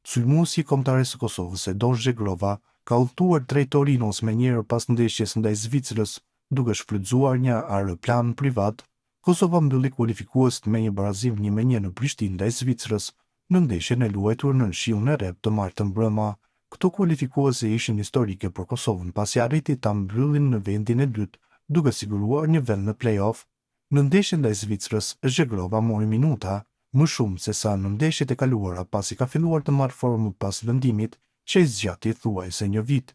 Sulmuesi i Kombëtares së Kosovës, Edon Zhegrova, ka udhëtuar drejt Torinos menjëherë pas ndeshjes ndaj Zvicrës, duke shfrytëzuar një aeroplan privat. Kosova mbylli kualifikueset me një barazim 1-1 në Prishtinë ndaj Zvicrës, në ndeshjen e luajtur nën shiun e rreptë të martën mbrëma. Këto kualifikuese ishin historike për Kosovën pasi arriti ta mbyllin në vendin e dytë, duke siguruar një vend në play-off. Në ndeshjen ndaj Zvicrës, Zhegrova mori minuta, më shumë sesa në ndeshjet e kaluara pasi ka filluar të marrë formë pas lëndimit që i zgjati thuajse një vit.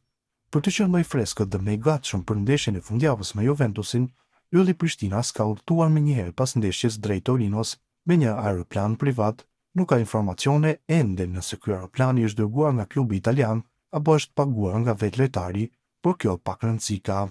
Për të qenë më i freskët dhe më i gatshëm për ndeshjen e fundjavës me Juventusin, ylli prishtinas ka udhëtuar menjëherë pas ndeshjes drejt Torinos me një aeroplan privat. Nuk ka informacione ende nëse ky aeroplan i është dërguar nga klubi italian apo është paguar nga vetë lojtari, por kjo pak rëndësi ka.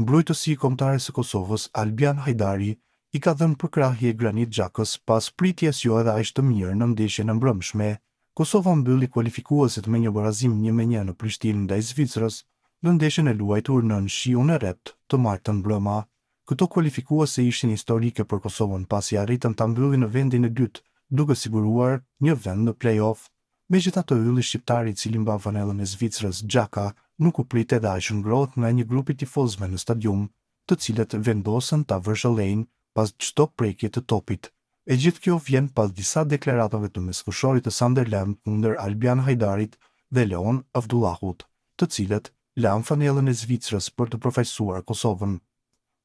Mbrojtësi i Kombëtares së Kosovës, Albian Hajdari, i ka dhënë përkrahje Granit Xhakës pas pritjes jo edhe aq të mirë në ndeshjen e mbrëmshme. Kosova mbylli kualifikueset me një barazim 1-1 në Prishtinë ndaj Zvicrës, në ndeshjen e luajtur nën shiun e rreptë të martën mbrëma. Këto kualifikuese ishin historike për Kosovën pasi arritën ta mbyllin në vendin e dytë, duke siguruar një vend në play-off. Megjithatë ylli shqiptar i cili mban fanellën e Zvicrës, Xhaka, nuk u prit edhe aq ngrohtë nga një grup i tifozëve në stadium, të cilët vendosën ta vërshëllejnë pas çdo prekje të topit. E gjithë kjo vjen pas disa deklaratave të mesfushorit të Sunderland kundër Albian Hajdarit dhe Leon Avdullahut, të cilët lanë fanellën e Zvicrës për të përfaqësuar Kosovën.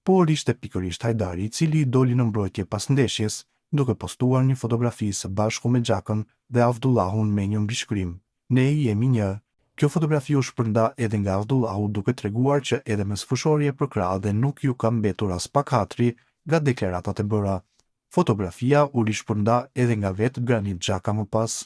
Por ishte pikërisht Hajdari i cili i doli në mbrojtje pas ndeshjes, duke postuar një fotografi së bashku me Xhakën dhe Avdullahun me një mbishkrim, Ne jemi një. Kjo fotografi u shpërnda edhe nga Avdullahu duke treguar që edhe mesfushori e përkrah dhe nuk ju ka mbetur aspak hatri nga deklaratat e bëra. Fotografia u rishpërnda edhe nga vetë Granit Xhaka më pas.